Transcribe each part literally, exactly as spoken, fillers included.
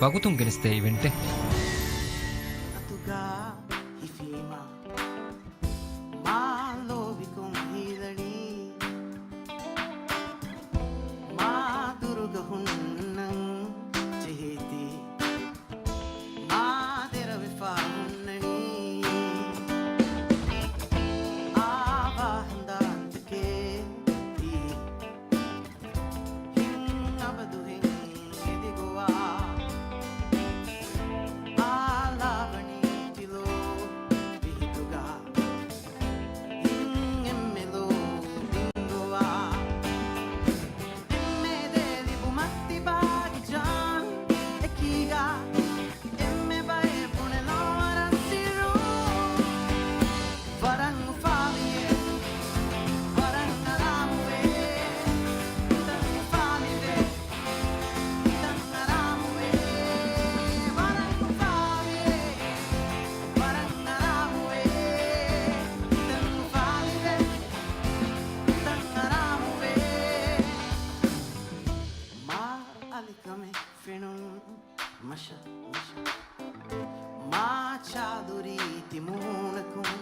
ވަގުތުން ގެނެސްދޭ އިވެންޓެއް. އަތުގަ ހިފީމަ މާ ލޯބިކޮށް ހީލަނީ. މާ ދުރުގަ ހުންނަން ޖެހޭތީ. މާ ދެރަވެފަ ހުންނަނީ. އާވާ ހަނދާންތަކެއް ހިތް އަބަދުހެން އެދިގޮވާ. އާ ލާވަނީ ތިލޯ ބިހިތުގަ ހިތް އެންމެ ލޯ ބިންގޮވާ. އެންމެ ދޭ ލިބުމަށް ތިބާގި ޖާން އެކީގަ. އެންމެ ބައެއް ބުނެލޯ ވަރަށް ސިއްރު. ވަރަށް އުފާވިޔޭ، ވަރަށް އަރާމުވޭ. ހިތަށް އުފާލިވޭ، ހިތަށް އަރާމުވޭ. ވަރަށް އުފާވިޔޭ، ވަރަށް އަރާމުވޭ. ހިތަށް އުފާލިވޭ، ހިތަށް އަރާމުވޭ. މާ އަލިކަމެއް ފެނުން މަށަށް، މަށަށް. މާ ޗާދުރީ ތިމޫނަކުން.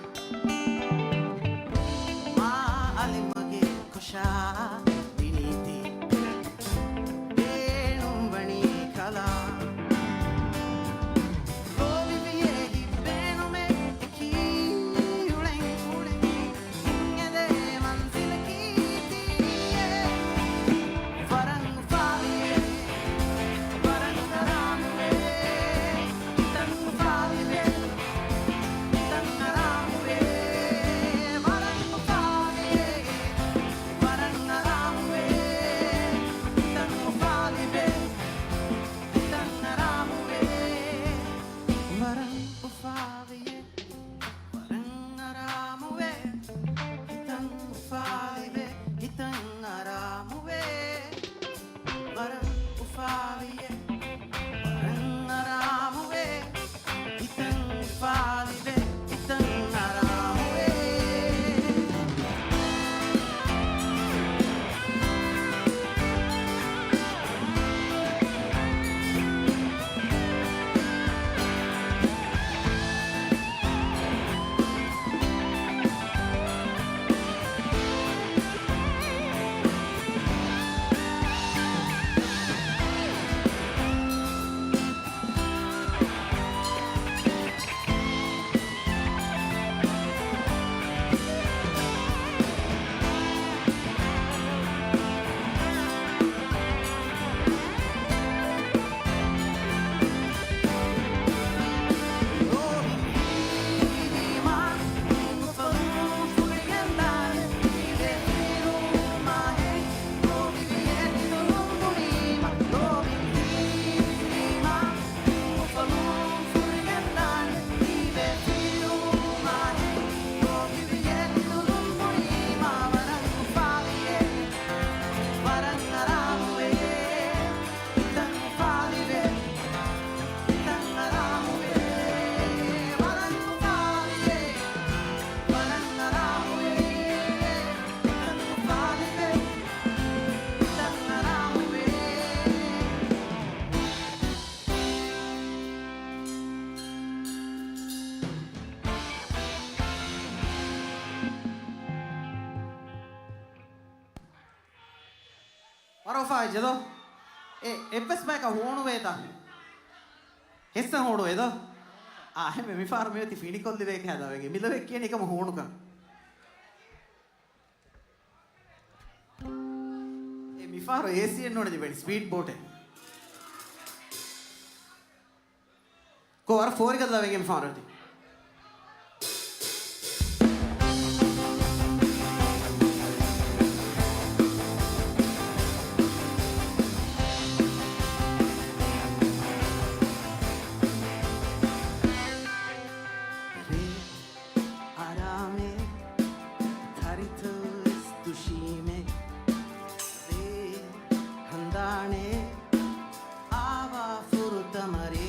މާ އަލިމަގެއް ކޮށާ ދިނީތީ. ބޭނުން ވަނީ ކަލާ. ލޯބިވިޔޭ ހިތް ބޭނުމެއް އެކީ އުޅެން، އުޅެން. ހިތް އެދޭ މަންޒިލަކީ ތީއޭ. ވަރަށް އުފާވިޔޭ، ވަރަށް އަރާމުވޭ. ހިތަށް އުފާވިވޭ، ހިތަށް އަރާމުވޭ. ވަރަށް އުފާވިޔޭ، ވަރަށް އަރާމުވޭ. ހިތަށް އުފާވިވޭ، ހިތަށް އަރާމުވޭ. ވަރަށް އުފާވިޔޭ، ވަރަށް އަރާމުވޭ. ހިތަށް އުފާވިވޭ، ހިތަށް އަރާމުވޭ. ވަރަށް އުފާވިޔޭ، ވަރަށް އަރާމުވޭ. ހިތަށް އުފާވިވޭ، ހިތަށް އަރާމުވޭ. ވަރަށް އުފާވެއްޖެ ދޯ. އެ، އެއްވެސް ބަޔަކަށް ހޫނުވޭތަ؟ ހެއްސަ ހޫނުވޭ ދޯ. އާ، އެހެންވެ މިފަހަރު މިއޮތީ ފިނިކޮށްލިބޭ ކަހަލަ ވެގެން. މިލޮވެ ކިޔަނީ އެކަމަށް ހޫނުކަން. އެ މިފަހަރު އޭސީއެއް ނޫނެ ތިބެނީ، ސްޕީޑް ބޯޓެއް. ކޯ ވަރަށް ފޯރިގަދަ ވެގެން ފާރޮތި. ރޭ އަރާމެއް، ތަރިތައް ވެސް ދުށީމެ. ރޭ ހަނދާނެއް، އާވާ ފުރަތަމަ ރޭ.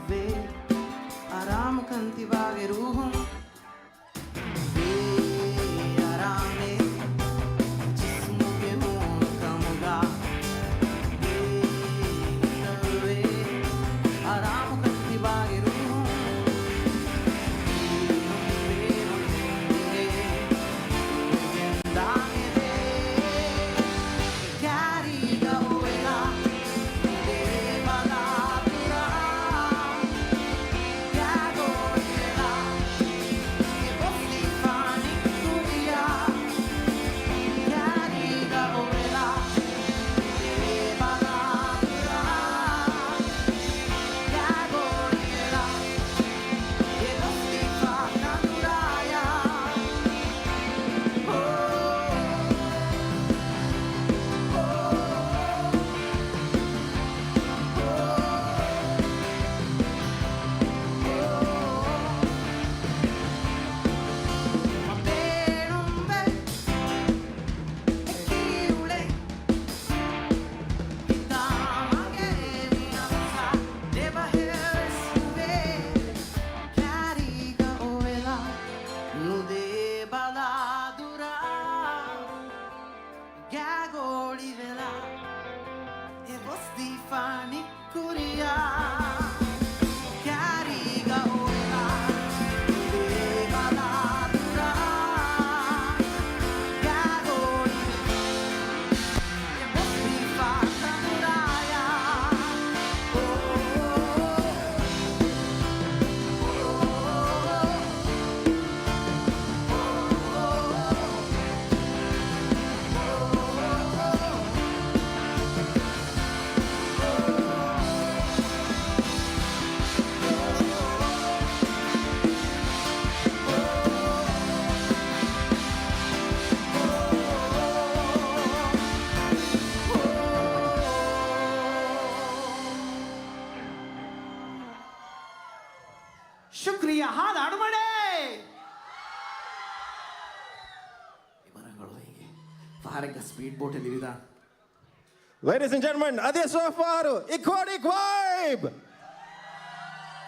ވޭ އަރާމުކަން ތިބާގެ ރޫހުން. ވޭ އަރާމެއް ޖިސްމުގެ މޫނު ކަމުގަ. ވޭ ވޭ އަރާމުކަން ތިބާގެ ރޫހުން. ބޭނުން ބޭނުން ދިރޭ ގެންދާނެ ދޭ. ކާރީގަ އޮވެލާ ދޭ ބަލާ ދުރާ. ގާގޯޅިވެލާ އެ ބޮސްލިފާނެ ކުރިޔާ. ކާރީގަ އޮވެލާ ދޭ ބަލާ ދުރާ. ގާގޯޅިވެލާ އެ ބޮސްލިފާ ކަނދުރާޔާ. އޯ. ގާގޯޅިވެލާ އެ ބޮސްދީފާނެ ކުރިޔާ. ކާރީގަ އޮވެލާ ދޭ ބަލާ ދުރާ. ގާގޯޅިވެލާ އެ ބޮސްދީފާ ކަނދުރާޔާ. އޯ، އޯ، އޯ. ޝުކްރިޔާ ހާދަ އަޑުމަޑޭ. އެމަ ރަނގަޅު ހައިގެ ފަހަރެއްގަ ސްޕީޑް ބޯޓެއް ލިބިދާން. Ladies and gentlemen, އަދި އަސްވާފާރު އިކްވާޑިކް ވައިބް.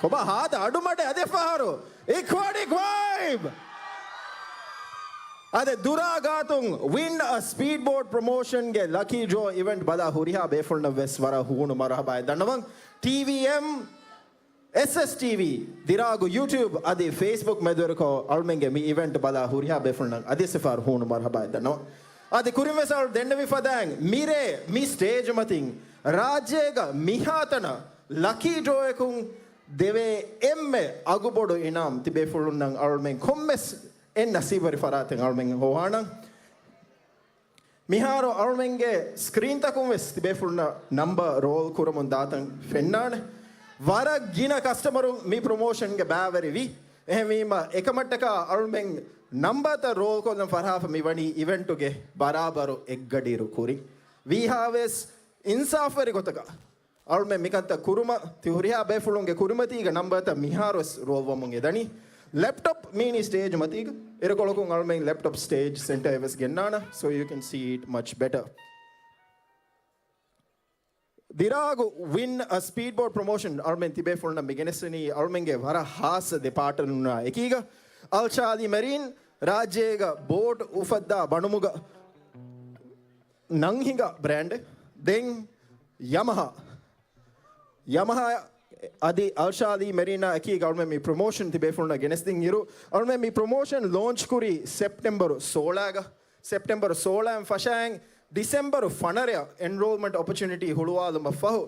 ކޮބާ ހާދަ އަޑުމަޑެއް އަދި ފަހަރު އިކްވާޑިކް ވައިބް. އަދި ދުރާ ގާތުން ވިން އަ ސްޕީޑް ބޯޓް ޕްރޮމޯޝަންގެ ލަކީ ޑްރޯ އިވެންޓް ބަލާ ހުރިހާ ބޭފުޅުންނަށް ވެސް ވަރަށް ހޫނު މަރުހަބާއެއް ދަންނަވަން. ޓީވީއެމް އެސްއެސް ޓީވީ، ދިރާގު ޔޫޓިއުބް އަދި ފޭސްބުކް މެދުވެރިކޮށް އަޅުމެންގެ މި އިވެންޓް ބަލާ ހުރިހާ ބޭފުޅުންނަށް އަދި އަސްވާފާރު ހޫނު މަރުހަބާއެއް ދަންނަވަން. އަދި ކުރިން ވެސް އަޅު ދެންނެވި ފަދައިން މިރޭ މި ސްޓޭޖު މަތިން ރާއްޖޭގަ މިހާތަނަށް ލަކީ ޑްރޯއަކުން ދެވޭ އެންމެ އަގުބޮޑު އިނާމް ތިބޭފުޅުންނަށް އަޅުމެން ކޮންމެސް އެއް ނަސީބުވެރި ފަރާތެއް އަޅުމެން ހޮވާނަން. މިހާރު އަޅުމެންގެ ސްކްރީންތަކުން ވެސް ތިބޭފުޅުންނަށް ނަމްބަރ ރޯލް ކުރަމުން ދާތަން ފެންނާނެ. ވަރަށް ގިނަ ކަސްޓަމަރުން މި ޕްރޮމޯޝަންގެ ބައިވެރިވި. އެހެންވީމަ، އެކަމަށްޓަކާ އަޅުމެން ނަމްބަރތައް ރޯލް ކޮށްލަން ފަރާފަ މިވަނީ އިވެންޓުގެ ބަރާބަރު އެއްގަޑިއިރު ކުރިން. ވީހާވެސް އިންސާފްވެރި ގޮތަކަށް އަޅުމެން މިކަންތައް ކުރުމަށް ތި ހުރިހާ ބޭފުޅުންގެ ކުރިމަތީގަ ނަމްބަރތައް މިހާރުވެސް ރޯލްވަމުން އެދަނީ. ލެޕްޓޮޕް މީނީ ސްޓޭޖް މަތީގަ އިރުކޮޅަކުން އަޅުމެން ލެޕްޓޮޕް ސްޓޭޖް ސެންޓަރެއް ވެސް ގެންނާނަ، so you can see it much better. ދިރާގު ވިން އަ ސްޕީޑް ބޯޓް ޕްރޮމޯޝަން އަޅުމެން ތިބޭފުޅުންނަށް މިގެނެސްދިނީ އަޅުމެންގެ ވަރަށް ހާއްސަ ދެ ޕާޓްނަރުންނާ އެކީގަ. އަލްޝާލީ މެރީން ރާއްޖޭގަ ބޯޓް އުފައްދާ ބަނުމުގަ ނަން ހިނގާ ބްރޭންޑެއް. ދެން ޔަމަހާ. ޔަމަހާ އަދި އަލްޝާލީ މެރީނާ އެކީގަ އަޅުމެން މި ޕްރޮމޯޝަން ތިބޭފުޅުންނަށް ގެނެސްދިން އިރު، އަޅުމެން މި ޕްރޮމޯޝަން ލޯންޗް ކުރީ ސެޕްޓެމްބަރު ސޯޅައިގަ. ސެޕްޓެމްބަރު ސޯޅައިން ފަށައިން ޑިސެމްބަރު ފަނަރައަށް އެންރޯލްމަންޓް އޮޕޮޗުނިޓީ ހުޅުވާލުމަށް ފަހު،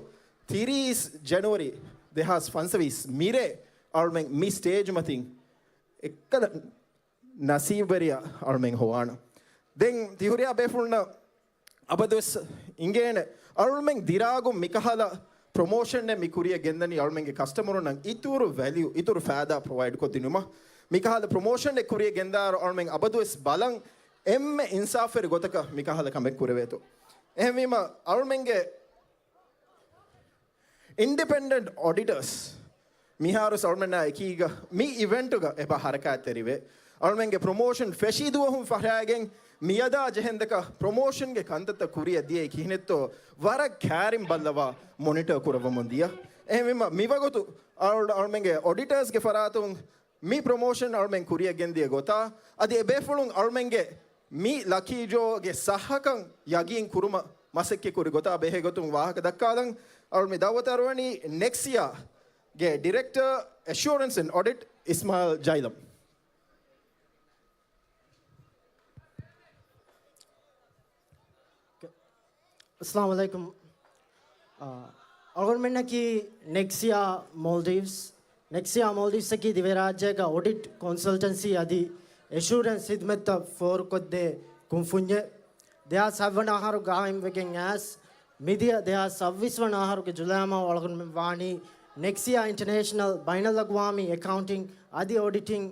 ތިރީސް ޖެނުއަރީ ދެހާސް ފަންސަވީސް މިރޭ އަޅުމެން މި ސްޓޭޖް މަތިން އެއްކަލަ ނަސީބުވެރިޔާ އަޅުމެން ހޮވާނަ. ދެން ތިހުރިޔާ ބޭފުޅުންނަށް އަބަދުވެސް އިނގޭނެ، އަޅުމެން ދިރާގުން މިކަހަލަ ޕްރޮމޯޝަންއެއް މި ކުރިޔަށް ގެންދަނީ އަޅުމެންގެ ކަސްޓަމަރުންނަށް އިތުރު ވެލިއު، އިތުރު ފައިދާ ޕްރޮވައިޑް ކޮށްދިނުމަށް. މިކަހަލަ ޕްރޮމޯޝަންއެއް ކުރިޔަށް ގެންދާއިރު އަޅުމެން އަބަދުވެސް ބަލަން އެންމެ އިންސާފްވެރި ގޮތަކަށް މިކަހަލަ ކަމެއް ކުރެވޭތޯ. އެހެންވީމަ އަޅުމެންގެ އިންޑިޕެންޑެންޓް އޮޑިޓަރސް މިހާރު އަޅުމެންނާ އެކީގަ މި އިވެންޓުގަ އެބަ ހަރަކާތްތެރިވޭ. އަޅުމެންގެ ޕްރޮމޯޝަން ފެށި ދުވަހުން ފަށާގެން މިއަދާ ޖެހެންދަކަ ޕްރޮމޯޝަންގެ ކަންތައްތައް ކުރިއަށް ދިޔައީ ކިހިނެއްތޯ ވަރަށް ކައިރިން ބައްލަވާ މޮނިޓަރ ކުރައްވަމުން ދިޔަ. އެހެންވީމަ، މިވަގުތު އަޅު-، އަޅުމެންގެ އޮޑިޓާސްގެ ފަރާތުން މި ޕްރޮމޯޝަން އަޅުމެން ކުރިއަށް ގެންދިޔަ ގޮތާ، އަދި އެބޭފުޅުން އަޅުމެންގެ މި ލަކީ ޑްރޯގެ ސައްހަކަން ޔަގީން ކުރުމަށް މަސައްކަތް ކުރި ގޮތާ ބެހޭ ގޮތުން ވާހަކަ ދައްކާލަން އަޅުމެން ދައުވަތު އަރުވަނީ ނެކްސިއާގެ ޑިރެކްޓަރ އެޝުއަރެންސް އެންޑް އޮޑިޓް އިސްމާއިލް ޖައިލަމް. އައްސަލާމު ޢަލައިކުމް. އާ، އަޅުގަނޑުމެންނަކީ ނެކްސިއާ މޯލްޑިވްސް. ނެކްސިއާ މޯލްޑިވްސްއަކީ ދިވެހިރާއްޖޭގަ އޮޑިޓް ކޮންސަލްޓެންސީ އަދި އެޝުއަރެންސް ހިދުމަތްތައް ފޯރުކޮށްދޭ ކުންފުންޏެއް. ދެހާސް ހަތްވަނަ އަހަރު ގާއިމްވެގެން އައިސް، މިދިޔަ ދެހާސް ސައްބީސް ވަނަ އަހަރުގެ ޖުލައި މަހު އަޅުގަނޑުމެން ވާނީ ނެކްސިއާ އިންޓަނޭޝަނަލް ބައިނަލްއަގުވާމީ އެކައުންޓިން އަދި އޮޑިޓިން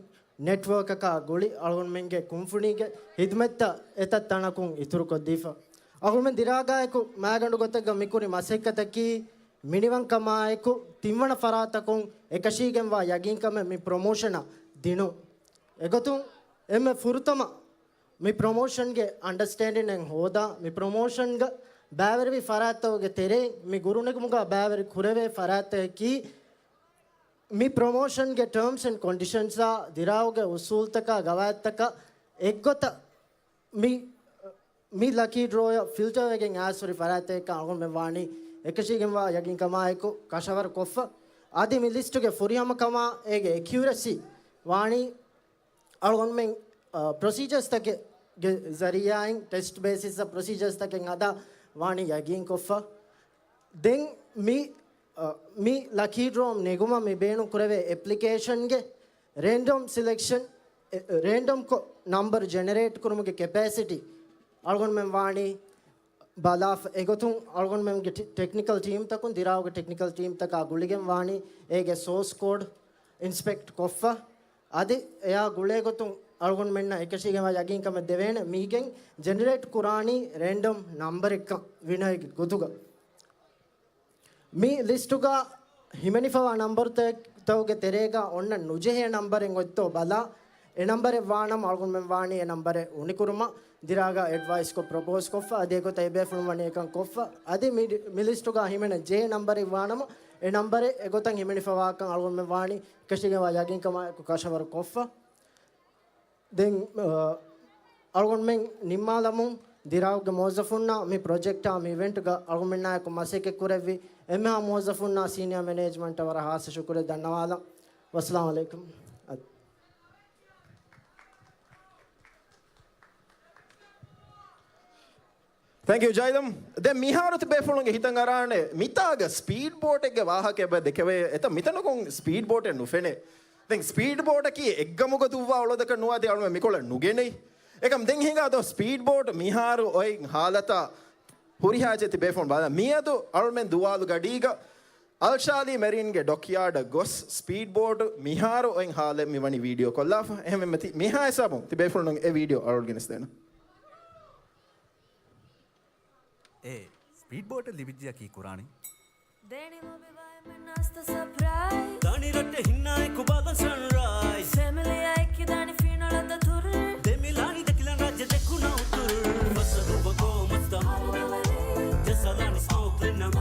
ނެޓްވޯކަކާ ގުޅި އަޅުގަނޑުމެންގެ ކުންފުނީގެ ހިދުމަތްތައް އެތައް ތަނަކުން އިތުރުކޮށްދީފަ. އަޅުގަނޑުމެން ދިރާގާއެކު މައިގަނޑު ގޮތެއްގަ މިކުރި މަސައްކަތަކީ މިނިވަންކަމާއެކު ތިންވަނަ ފަރާތަކުން އެކަށީގެންވާ ޔަގީންކަމެއް މި ޕްރޮމޯޝަނަށް ދިނުން. އެގޮތުން އެންމެ ފުރަތަމަ މި ޕްރޮމޯޝަންގެ އަންޑަސްޓޭންޑިން ހޯދާ، މި ޕްރޮމޯޝަންގަ ބައިވެރިވި ފަރާތްތަކުގެ ތެރެއިން މި ގުރުނެގުމުގަ ބައިވެރި ކުރެވޭ ފަރާތްތަކަކީ، މި ޕްރޮމޯޝަންގެ ޓާމްސް އެންޑް ކޮންޑިޝަންސްއާ، ދިރާއުގެ އުސޫލްތަކާ ގަވާއިދުތަކާ އެއްގޮތަށް މި، މި ލަކީ ޑްރޯއަށް ފިލްޓަރވެގެން އައިސްހުރި ފަރާތްތަކަކާ އަޅުގަނޑުމެން ވާނީ އެކަށީގެންވާ ޔަގީންކަމާއެކު ކަށަވަރު ކޮށްފަ. އަދި މި ލިސްޓުގެ ފުރިހަމަކަމާ އޭގެ އެކިއުރެސީ ވާނީ އަޅުގަނޑުމެން، އަ، ޕްރޮސީޖަރސްތަކެއްގެ ޒަރީއާއިން ޓެސްޓް ބޭސިސްއަށް ޕްރޮސީޖަރސްތަކެއް ހަދާ ވާނީ ޔަގީންކޮށްފަ. ދެން މި، އަ، މި ލަކީ ޑްރޯ ނެގުމަށް މި ބޭނުން ކުރެވޭ އެޕްލިކޭޝަންގެ ރޭންޑަމް ސިލެކްޝަން، އެ، ރޭންޑަމްކޮށް ނަމްބަރު ޖެނެރޭޓް ކުރުމުގެ ކެޕޭސިޓީ އަޅުގަނޑުމެން ވާނީ ބަލާފަ. އެގޮތުން އަޅުގަނޑުމެންގެ ޓެ-، ޓެކްނިކަލް ޓީމްތަކުން، ދިރާއުގެ ޓެކްނިކަލް ޓީމްތަކާ ގުޅިގެން ވާނީ އޭގެ ސޯސް ކޯޑް އިންސްޕެކްޓް ކޮށްފަ. އަދި އެއާ ގުޅޭ ގޮތުން އަޅުގަނޑުމެންނަށް އެކަށީގެންވާ ޔަގީންކަމެއް ދެވޭނެ. މީގެން ޖެނެރޭޓް ކުރާނީ ރޭންޑަމް ނަމްބަރެއްކަން ވިނަރގެ ގޮތުގަ. މި ލިސްޓުގަ ހިމެނިފަވާ ނަމްބަރުތަކުގެ ތެރޭގަ އޮންނަ ނުޖެހޭ ނަމްބަރެއް އޮތްތޯ ބަލާ، އެ ނަމްބަރެއް ވާނަމަ އަޅުގަނޑުމެން ވާނީ އެ ނަމްބަރެއް އުނިކުރުމަށް ދިރާގަ އެޑްވައިސްކޮށް ޕްރޮޕޯސް ކޮށްފަ. އަދި އެގޮތަށް އެބޭފުޅުން ވަނީ އެކަން ކޮށްފަ. އަދި މި، މި ލިސްޓުގަ ހިމެނޭ ޖެހޭ ނަމްބަރެއް ވާނަމަ އެ ނަމްބަރެއް އެގޮތަށް ހިމެނިފަވާކަން އަޅުގަނޑުމެން ވާނީ އެކަށީގެންވާ ޔަގީންކަމާއެކު ކަށަވަރު ކޮށްފަ. ދެން، އަ، އަޅުގަނޑުމެން ނިންމާލަމުން ދިރާއުގެ މުވައްޒަފުންނާ މި ޕްރޮޖެކްޓާ މި އިވެންޓްގަ އަޅުގަނޑުމެންނާއެކު މަސައްކަތް ކުރެއްވި އެންމެހާ މުވައްޒަފުންނާ ސީނިއާ މެނޭޖްމަންޓަށް ވަރަށް ހާއްސަ ޝުކުރެއް ދަންނަވާލަން. ވައްސަލާމް ޢަލައިކުމް. ތެންކް ޔޫ ޖައިލަމް. ދެން މިހާރު ތިބޭފުޅުންގެ ހިތަށް އަރާނެ މިތާގަ ސްޕީޑް ބޯޓެއްގެ ވާހަކަ އެބަ ދެކެވޭ. އެތަ މިތަނަކުން ސްޕީޑް ބޯޓެއް ނުފެނޭ. ދެން ސްޕީޑް ބޯޓަކީ އެއްގަމުގަ ދުއްވާ އޮޅުދަކަށް ނުވާތީ އަޅުމެން މިކޮޅަށް ނުގެނެއް. އެކަމް ދެން ހިނގާ ދޯ ސްޕީޑް ބޯޓް މިހާރު އޮތް ހާލަތާ ހުރިހާ އެއްޗެއް ތިބޭފުޅުން ބަލާ. މިއަދު އަޅުމެން ދުވާލު ގަޑީގަ އަލްޝާލީ މެރީންގެ ޑޮކްޔާޑަށް ގޮސް ސްޕީޑް ބޯޓް މިހާރު އޮތް ހާލެއް މިވަނީ ވީޑިއޯ ކޮށްލާފަ. އެހެންވެ މިތި މިހާ ހިސާބުން ތިބޭފުޅުން އެ ވީޑިއޯ އަޅުގަނޑު ގެނެސްދޭނަން. އޭ ސްޕީޑް ބޯޓެއް ލިބިއްޖެޔާ ކީ ކުރާނީ؟ ދޭނީ ލޯބިވާ އެންމެންނަށް އަސްތަ ސަޕްރައިޒް. ދާނީ ރައްޓެހިންނާއެކު ބަލަން ސަންރައިޒް. ފެމިލީއާ އެކި ދާނީ ފީނަޅަށް ދަތުރު. ދެމިލާނީ ދެކިލަން ރާއްޖެ ދެކުނަ އުތުރު. ފަސް އަދު ވަގޯ މަސްތަ. ޖައްސާލާނީ ސްނޯކްލިންނަށް.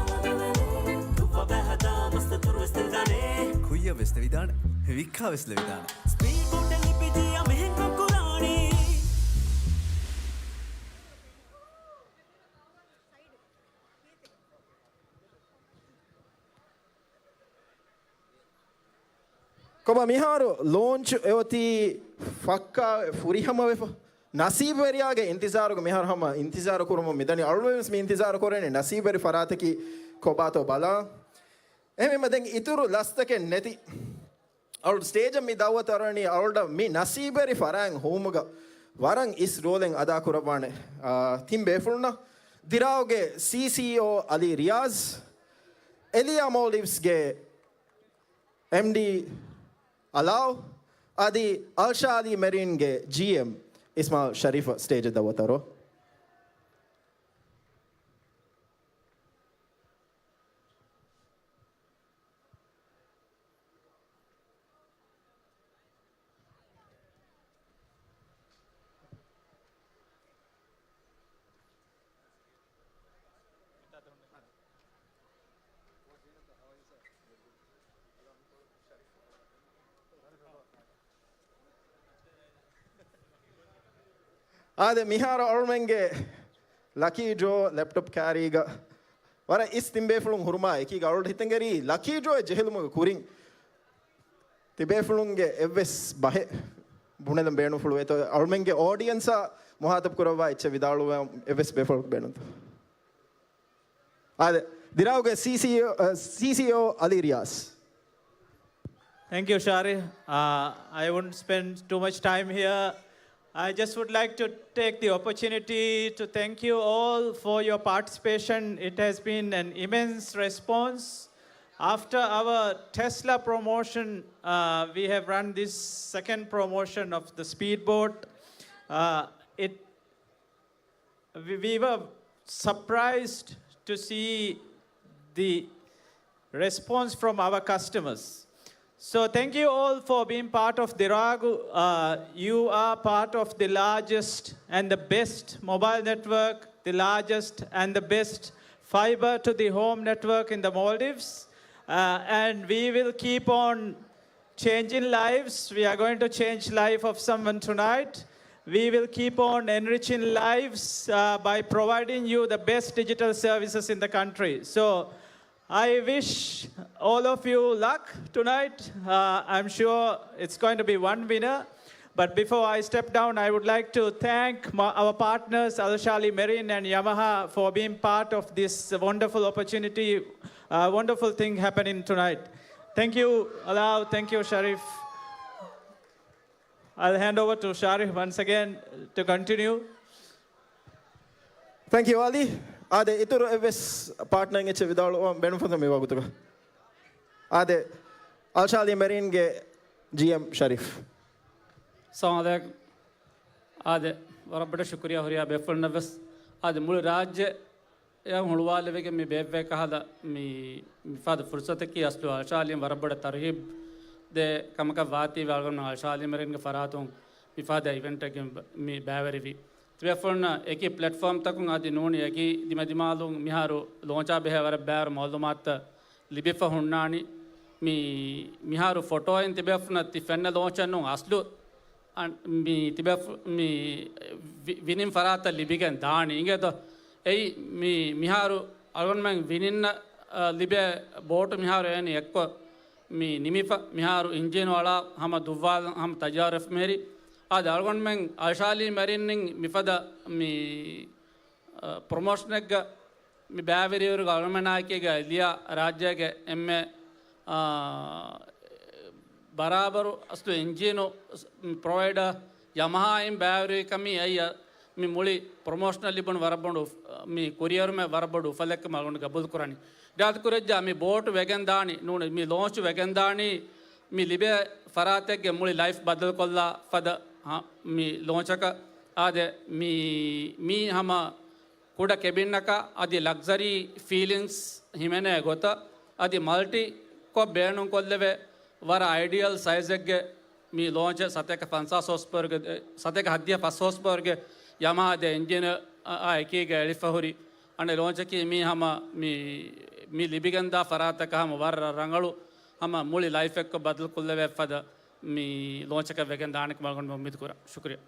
ދުއްވާ ބައި ހަދާ މަސް ދަތުރު ވެސް ދެވިދާނެ. ކުއްޔަށް ވެސް ދެވިދާނެ. ވިއްކާ ވެސް ލެވިދާނެ. ސްޕީޑް ބޯޓެއް ލިބިއްޖެޔާ މިހެން ކަން ކުރާނީ. ކޮބާ މިހާރު ލޯންޗް އެއޮތީ ފައްކާ ފުރިހަމަވެފަ. ނަސީބުވެރިޔާގެ އިންތިޒާރުގަ މިހާރު ހަމަ އިންތިޒާރު ކުރަމުން މިދަނީ. އަޅުގަނޑު ވެސް މި އިންތިޒާރު ކުރަނީ ނަސީބުވެރި ފަރާތަކީ ކޮބާތޯ ބަލާ. އެހެންވީމަ ދެން އިތުރު ލަސްތަކެއް ނެތި އަޅު ސްޓޭޖަށް މި ދައުވަތު އަރުވަނީ އަޅުގަނޑަށް މި ނަސީބުވެރި ފަރާތް ހޮވުމުގަ ވަރަށް އިސް ރޯލެއް އަދާކުރައްވާނެ، އާ، ތިން ބޭފުޅުންނަށް. ދިރާއުގެ ސީ ސީ އޯ އަލީ ރިޔާޒް، އެލިޔާ މޯލްޑިވްސްގެ އެމްޑީ އަލާވް، އަދި އަލްޝާލީ މެރީންގެ ޖީއެމް އިސްމާއިލް ޝަރީފަށް ސްޓޭޖަށް ދައުވަތު އަރުވަ. އާދެ، މިހާރު އަޅުމެންގެ ލަކީ ޑްރޯ ލެޕްޓޮޕް ކާރީގަ ވަރަށް އިސް ތިން ބޭފުޅުން ހުރުމާ އެކީގަ އަޅުގަނޑު ހިތަށް އެރީ ލަކީ ޑްރޯއެއް ޖެހިލުމުގެ ކުރިން ތިބޭފުޅުންގެ އެއްވެސް ބަހެއް ބުނެލަން ބޭނުންފުޅުވޭތޯ؟ އަޅުމެންގެ އޯޑިއެންސާ މުހާތަބް ކުރައްވާ އެއްޗެއް ވިދާޅުވާ އެއްވެސް ބޭފުޅަކު ބޭނުންތޯ؟ އާދެ، ދިރާގުގެ ސީސީއޯ، ސީސީއޯ އަލީ ރިޔާޒް. Thank you, Shari. Uh, I won't spend too much time here. I just would like to take the opportunity to thank you all for your participation. It has been an immense response. After our Tesla promotion, uh, we have run this second promotion of the speedboat. Uh, it we, we were surprised to see the response from our customers. So thank you all for being part of Diragu. Uh, you are part of the largest and the best mobile network, the largest and the best fiber to the home network in the Maldives. Uh, and we will keep on changing lives. We are going to change life of someone tonight. We will keep on enriching lives, uh, by providing you the best digital services in the country. So I wish all of you luck tonight. Uh, I'm sure it's going to be one winner. But before I step down, I would like to thank my, our partners, Al Shali Marine and Yamaha, for being part of this wonderful opportunity, uh, wonderful thing happening tonight. Thank you, Alaa. Thank you, Sharif. I'll hand over to Sharif once again to continue. Thank you, Ali. އާދެ، އިތުރު އެއްވެސް ޕާޓްނަރ އެއްޗެއް ވިދާޅުވަން ބޭނުންފުންތަ މި ވަގުތުގަ؟ އާދެ، އަލްޝާލީ މެރީންގެ ޖީއެމް ޝަރީފް. ސަލާމް ޢަލައިކުމް. އާދެ، ވަރަށް ބޮޑަށް ޝުކުރިޔާ ހުރިހާ ބޭފުޅުންނަށް ވެސް. އާދެ، މުޅި ރާއްޖެ އެ ހުޅުވާލެވިގެން މި ބޭއްވޭ ކަހަލަ މި މިފަދަ ފުރުސަތަކީ އަސްލު އަލްޝާލީން ވަރަށް ބޮޑަށް ތަރުހީބް ދޭ ކަމަކަށް ވާތީވެ އަޅުގަނޑު އަލްޝާލީ މެރީންގެ ފަރާތުން މިފަދަ އިވެންޓެއްގެ މި ބައިވެރިވި. ތިބޭފުޅުންނަށް އެކި ޕްލެޓްފޯމްތަކުން އަދި ނޫނީ އެކި ދިމަދިމާލުން މިހާރު ލޯންޗާ ބެހޭ ވަރަށް ބައިވަރު މައުލޫމާތުތައް ލިބިފަ ހުންނާނީ. މި، މިހާރު ފޮޓޯއިން ތިބޭފުޅުންނަށް ތި ފެންނަ ލޯންޗެއް ނޫން އަސްލު އަން-، މި ތިބޭފު-، މި ވި-، ވިނިން ފަރާތަށް ލިބިގެން ދާނީ. އިނގޭތޯ؟ އެއީ މި، މިހާރު އަޅުގަނޑުމެން ވިނިންނަށް، އަ، ލިބޭ ބޯޓު މިހާރު އޭނި އެއްކޮށް މި ނިމިފަ، މިހާރު އިންޖީނު އަޅާ ހަމަ ދުއްވާލަން ހަމަ ތައްޔާރުވެފަ މިހިރީ. އާދެ، އަޅުގަނޑުމެން އަލްޝާލީ މެރީން މިފަދަ މި، އަ، ޕްރޮމޯޝަނެއްގަ މި ބައިވެރިވެރި އަޅުގަނޑުމެނާއެކީގަ އެލިޔާ ރާއްޖޭގެ އެންމެ، އާ، ބަރާބަރު އަސްލު އިންޖީނު ޕްރޮވައިޑަރ ޔަމަހާއިން ބައިވެރިވި ކަމީ އެއީ މި މުޅި ޕްރޮމޯޝަނަށް ލިބުނު ވަރަށް ބޮޑު އުފް-، މި ކުރިއެރުމެއް ވަރަށް ބޮޑު އުފަލެއްކަމަށް އަޅުގަނޑު ގަބޫލު ކުރަނީ. އިރާދަ ކުރެއްޖާ މި ބޯޓު ވެގެން ދާނީ، ނޫނީ މި ލޯންޗު ވެގެން ދާނީ މި ލިބޭ ފަރާތެއްގެ މުޅި ލައިފް ބަދަލުކޮށްލާ ފަދަ ހަ-، މި ލޯންޗަކަށް. އާދެ، މި، މީ ހަމަ ކުޑަ ކެބިންއަކަށް އަދި ލަގްޒަރީ ފީލިންގްސް ހިމެނޭ ގޮތަށް އަދި މަލްޓީ ކޮށް ބޭނުންކޮށްލެވޭ ވަރަށް އައިޑިއަލް ސައިޒެއްގެ މި ލޯންޗެއް ސަތޭކަ ފަންސާސް ހޯސް ޕަވަރގެ، ސަތޭކަ ހައްދިހަ ފަސް ހޯސް ޕަވަރގެ ޔަމަހާ ދެ އިންޖީނަށް އާ އެކީގަ އެޅިފަ ހުރި އަނެއް ލޯންޗަކީ މީ ހަމަ މި، މި ލިބިގެންދާ ފަރާތަކަށް ހަމަ ވަރަށް ރަނގަޅު ހަމަ މުޅި ލައިފް އެއްކޮށް ބަދަލުކޮށްލެވޭ ފަދަ މި ލޯންޗަކަށް ވެގެން ދާނެކަމަށް އަޅުގަނޑު އުއްމީދު ކުރަން. ޝުކުރިއްޔާ.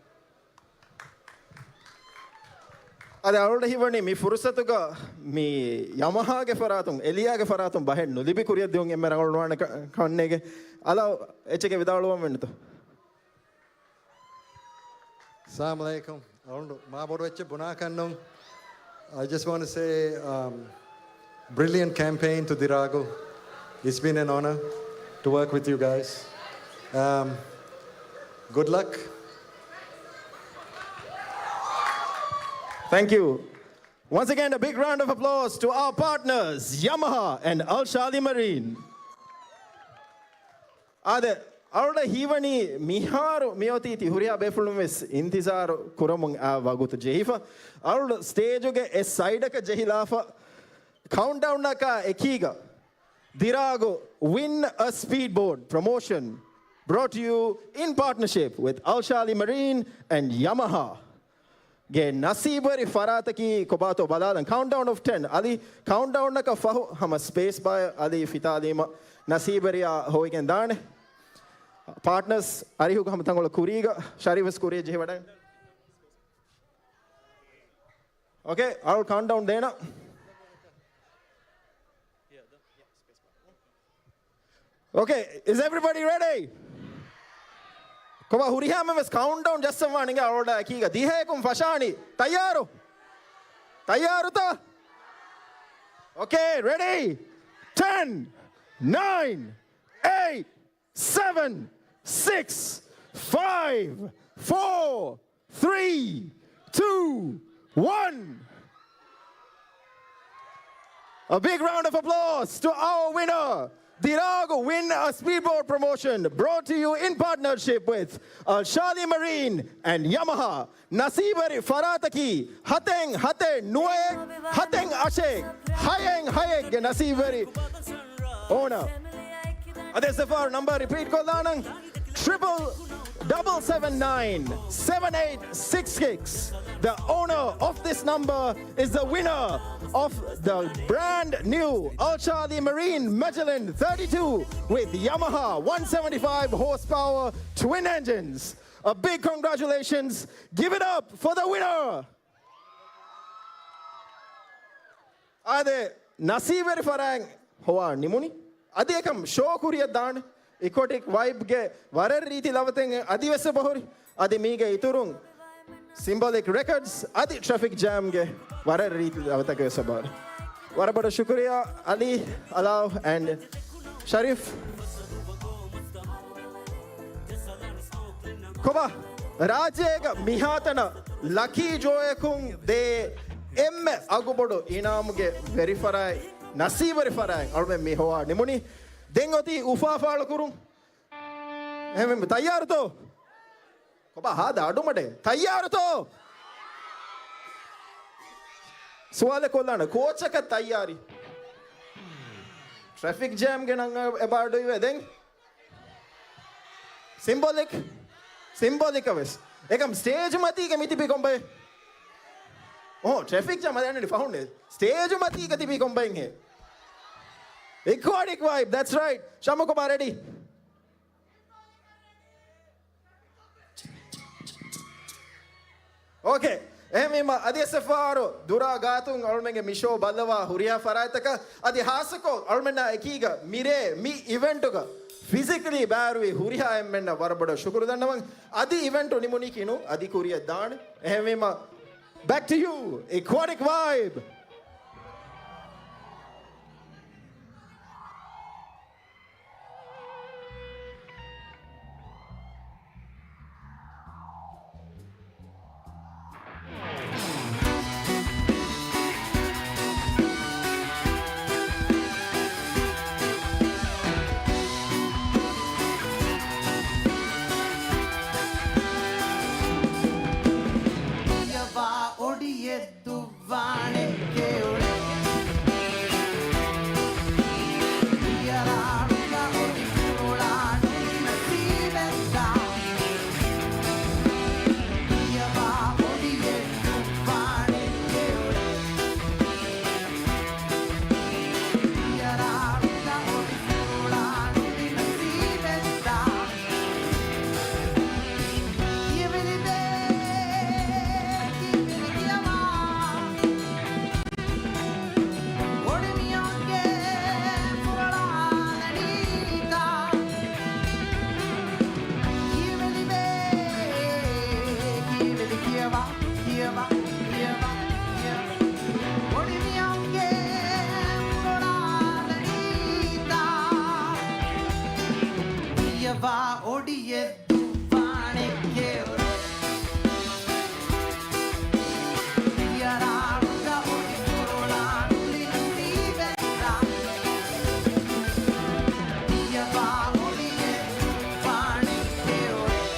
އަދި އަޅުގަނޑަށް ހީވަނީ މި ފުރުސަތުގަ މި ޔަމަހާގެ ފަރާތުން، އެލިޔާގެ ފަރާތުން ބަހެއް ނުލިބި ކުރިއަށް ދިއުން އެންމެ ރަނގަޅު ނުވާނެ ކަ-، ކަންނޭގެ. އަލާ އެއްޗެކޭ ވިދާޅުވަން ވެންނެތޯ؟ ސަލާމް ޢަލައިކުމް. އަޅުގަނޑު މާ ބޮޑު އެއްޗެއް ބުނާކަށް ނޫން. I just want to say, um, brilliant campaign to Diragu. It's been an honor to work with you guys. Um, good luck. Thank you. Once again, a big round of applause to our partners, Yamaha and Al Shali Marine. އާދެ، އަޅުގަނޑަށް ހީވަނީ މިހާރު މިއޮތީ ތި ހުރިހާ ބޭފުޅުން ވެސް އިންތިޒާރު ކުރަމުން އާ ވަގުތު ޖެހިފަ. އަޅުގަނޑު ސްޓޭޖުގެ އެއް ސައިޑަކަށް ޖެހިލާފަ. ކައުންޓްޑައުންއަކާ އެކީގަ ދިރާގު Win a Speedboat promotion brought to you in partnership with Al Shali Marine and Yamaha. ގެ ނަސީބުވެރި ފަރާތަކީ ކޮބާތޯ ބަލާލަން. Countdown of ten. އަލި، ކައުންޓްޑައުންއަކަށް ފަހު ހަމަ ސްޕޭސް ބާއެއް އަލި ފިތާލީމަ ނަސީބުވެރިޔާ ހޮވިގެން ދާނެ. ޕާޓްނަރސް އަރިހުގަ ހަމަ ތަންކޮޅެއް ކުރީގަ ޝަރީފް ވެސް ކުރިއަށް ޖެހިވަޑައި. Okay, I'll count down ދޭނަ. Okay, is everybody ready? ކޮބާ ހުރިހާމެން ވެސް ކައުންޓް ޑައުން ޖައްސަން ވާނެ އަޅުގަޑާ އެކީގަ ދިހައަކުން ފަށާނީ. ތައްޔާރު؟ ތައްޔާރުތަ؟ Okay, ready? Ten, nine, eight, seven, six, five, four, three, two, one. A big round of applause to our winner, Diragu Win a Speedboat Promotion, brought to you in partnership with Al Shali Marine and Yamaha. ނަސީބުވެރި ފަރާތަކީ ހަތެއް ހަތެއް ނުވައެއް ހަތެއް އަށެއް ހައެއް ހައެއްގެ ނަސީބުވެރި އޯނަ. އަދި އެސްއެފްއާރު ނަމްބަރ ރިޕީޓް ކޮށްލާނަން. Triple double seven nine seven eight six six. The owner of this number is the winner of the brand new Al Shali Marine Magellan thirty-two with Yamaha one seventy-five horsepower twin engines. A big congratulations. Give it up for the winner. އާދެ، ނަސީބުވެރި ފަރާތް ހޮވާ ނިމުނީ. އަދި އެކަމް ޝޯ ކުރިއަށް ދާނެ. އިކޮޓިކް ވައިބްގެ ވަރަށް ރީތި ލަވަތައް އަދިވެސް އެބަހުރި. އަދި މީގެ އިތުރުން ސިމްބޮލިކް ރެކޮޑްސް އަދި ޓްރެފިކް ޖޭމްގެ ވަރަށް ރީތި ލަވަތަކެއް ވެސް އެބަހުރި. ވަރަށް ބޮޑަށް ޝުކުރިއްޔާ އަލީ، އަލާވް އެންޑް ޝަރީފް. ކޮބާ ރާއްޖޭގަ މިހާތަނަށް ލަކީ ޑްރޯއަކުން ދޭ އެންމެ އަގުބޮޑު އިނާމުގެ ވެރިފަރާތް، ނަސީބުވެރި ފަރާތް އަޅުމެން މި ހޮވާ ނިމުނީ. ދެން އޮތީ އުފާ ފާޅުކުރުން. އެހެންވީމަ ތައްޔާރުތޯ؟ ކޮބާ ހާދަ އަޑުމަޑެއް؟ ތައްޔާރުތޯ؟ ސުވާލެއް ކޮށްލާނަ، ކޯޗަކަށް ތައްޔާރީ؟ ޓްރެފިކް ޖޭމްގެ ނަން އެބަ އަޑުއިވޭ ދެން. ސިމްބޮލިކް، ސިމްބޮލިކަށް ވެސް. އެކަމް ސްޓޭޖު މަތީގަ މި ތިބީ ކޮންބައެއް؟ އޯ، ޓްރެފިކް ޖާމް އަދި އަންނަނީ ފަހުން. ސްޓޭޖު މަތީގަ ތިބީ ކޮންބައެއްހޭ؟ އިކޮޓިކް ވައިބް، that's right. ޝަމް ކޮބާ ރެޑީ؟ އޯކޭ. އެހެންވީމަ، އަދި އެސްއެފްއާރު ދުރާ ގާތުން އަޅުމެންގެ މި ޝޯ ބައްލަވާ ހުރިހާ ފަރާތްތަކަށް، އަދި ހާއްސަކޮށް އަޅުމެންނާ އެކީގަ މިރޭ މި އިވެންޓުގަ ފިޒިކަލީ ބައިވެރިވި ހުރިހާ އެންމެންނަށް ވަރަށް ބޮޑަށް ޝުކުރު ދަންނަވަން. އަދި އިވެންޓު ނިމުނީކީ ނޫން، އަދި ކުރިއަށް ދާނެ. އެހެންވީމަ، back to you, Aquatic Vibe. ކިޔަވާ އޮޑިއެއް ދުއްވާނެ ކެޔޮޅެއް. ކިޔަރާޅުގަ އޮޑި ފުރޮޅާ ނުލި ނަސީބެއްދާ. ކިޔަވާ އޮޑިއެއް ދުއްވާނެ ކެޔޮޅެއް. ކިޔަރާޅުގަ އޮޑި ފުރޮޅާ ނުލި ނަސީބެއްދާ. ކިޔެވިލިބޭ، ކިޔެވިލި ކިޔަވާ. އޮޑިމިޔޮންގެ ފުރޮޅާލަނީތާ. ކިޔެވިލިބޭ، ކިޔެވިލި ކިޔަވާ، ކިޔަވާ، ކިޔަވާ، ކިޔަވާ. އޮޑިމިޔޮންގެ ފުރޮޅާލަނީތާ. ކިޔަވާ އޮޑިއެއް ދުއްވާނެ ކެޔޮޅެއް. ކިޔަރާޅުގަ އޮޑި ފުރޮޅާ ނުލި ނަސީބެއްދާ. ކިޔަވާ އޮޑިއެއް ދުއްވާނެ ކެޔޮޅެއް.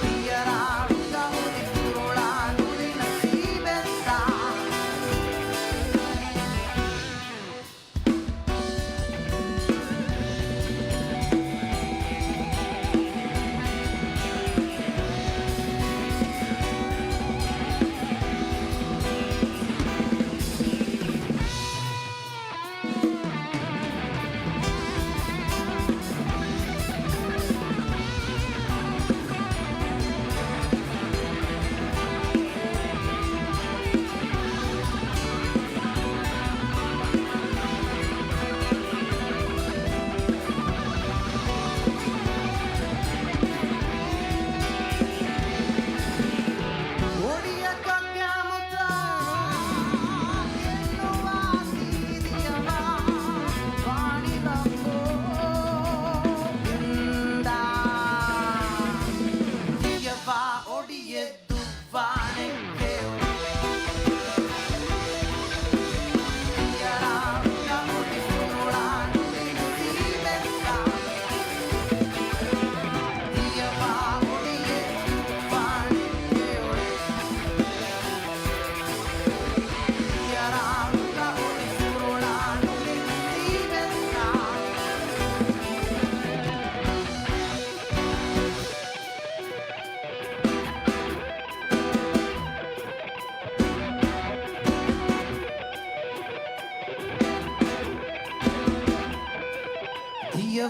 ކިޔަރާޅުގަ އޮޑި ފުރޮޅާ ނުލި ނަސީބެއްދާ.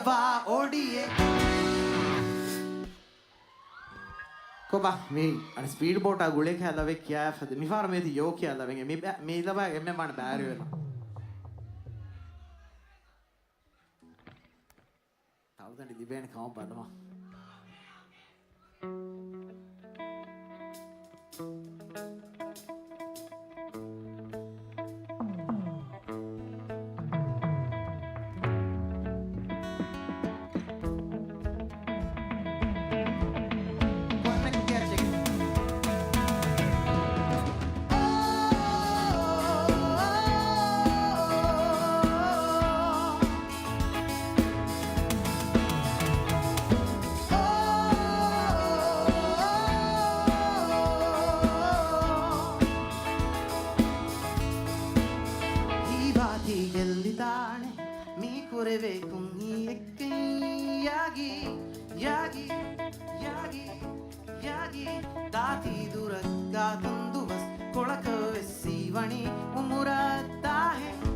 ވާ އޮޑިއެއް. ކޮބާ މީ އަނެ ސްޕީޑް ބޯޓާ ގުޅޭ ކިޔާ ލަވެ ކިޔާ ފަދަ މިފާރު މޭތި ޔޯ ކިޔާ ލަވެގެ މި ބަ-، މި ލަބާ އެންމެ މާނަ ބާރިވެލަ. ތަޅުދަނޑި ލިބޭނެ ކަމަށް ބަލަމާ. ހީވާތީ ގެއްލިދާނެ މީ ކުރެވޭ ކުންހީއެއްގައި ޔާގީ، ޔާގީ، ޔާގީ، ޔާގީ. ދާތީ ދުރަށް ގާތުން ދުވަސް ކޮޅަކަށް ވެސް ހީވަނީ އުމުރަށް ދާހެން.